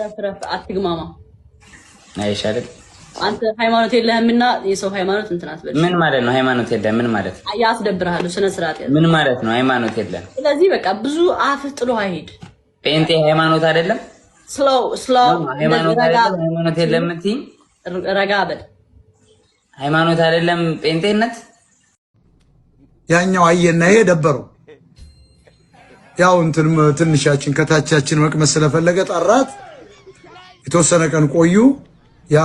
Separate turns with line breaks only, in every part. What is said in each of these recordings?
ረፍ ረፍ፣ አትግማማ።
አይሻልም?
አንተ ሃይማኖት የለህምና የሰው ሃይማኖት እንትን አትበል።
ምን ማለት ነው? ሃይማኖት የለም ምን ማለት ነው?
ያስደብርሃል። ስነ ስርዓት ያዝ።
ምን ማለት ነው? ሃይማኖት የለም።
ስለዚህ በቃ ብዙ አፍህ ጥሎ አይሄድ።
ጴንጤ ሃይማኖት አይደለም?
Slow, slow።
ሃይማኖት አይደለም? ሃይማኖት የለም የምትይኝ?
ረጋ በል።
ሃይማኖት አይደለም ጴንጤነት?
ያኛው አየና ይሄ ደበረው። ያው እንትን ትንሻችን ከታቻችን መቅመስ ስለፈለገ ጠራት። የተወሰነ ቀን ቆዩ። ያ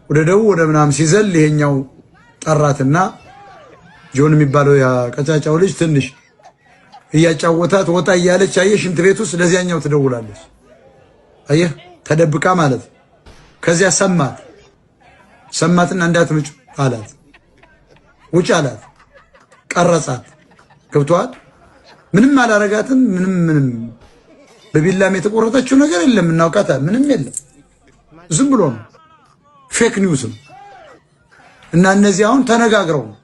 ወደ ደቡብ ወደ ምናምን ሲዘል ይሄኛው ጠራትና ጆን የሚባለው ያ ቀጫጫው ልጅ ትንሽ እያጫወታት ወጣ እያለች አየህ፣ ሽንት ቤት ውስጥ ለዚያኛው ትደውላለች። አየህ፣ ተደብቃ ማለት ነው። ከዚያ ሰማት ሰማትና እንዳትመጭ አላት፣ ውጭ አላት፣ ቀረጻት። ገብቶሃል? ምንም አላረጋትም። ምንም ምንም በቢላም የተቆረጠችው ነገር የለም። እናውቃታ ምንም የለም። ዝም ብሎ ነው፣ fake news ነው። እና እነዚህ አሁን ተነጋግረው ነው።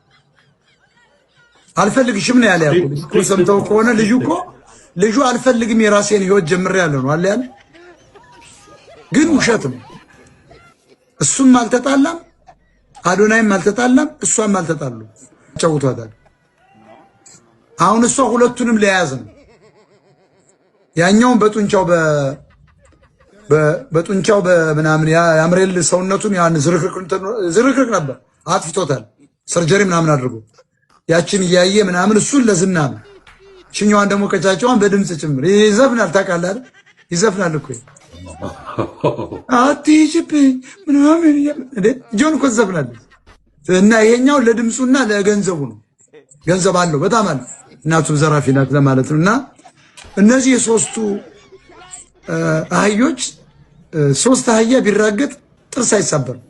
አልፈልግሽም ነው ያለ። ያልኩህ እኮ ሰምተው ከሆነ ልጁ እኮ ልጁ አልፈልግም የራሴን ህይወት ጀምሬያለሁ ነው አለ ያለ። ግን ውሸት ነው። እሱም አልተጣላም፣ አዶናይም አልተጣላም፣ እሷም አልተጣሉ። ጫውቷታል። አሁን እሷ ሁለቱንም ለያዝ ነው። ያኛውን በጡንቻው በምናምን ያምሬል ሰውነቱን ያን ዝርክርክ ነበር አጥፍቶታል። Surgery ምናምን አድርጎ ያችን እያየ ምናምን እሱን ለዝና ነው። ሽኛዋን ደግሞ ቀጫጫዋን በድምፅ ጭምር ይዘፍናል። ታውቃለህ አይደል? ይዘፍናል እኮ አትሂጂብኝ ምናምን እንዴ ጆን እኮ ትዘፍናለች። እና ይሄኛው ለድምፁና ለገንዘቡ ነው። ገንዘብ አለው፣ በጣም አለው። እናቱም ዘራፊ ናት ለማለት ነው። እና እነዚህ የሶስቱ አህዮች ሶስት አህያ ቢራገጥ ጥርስ አይሳበርም።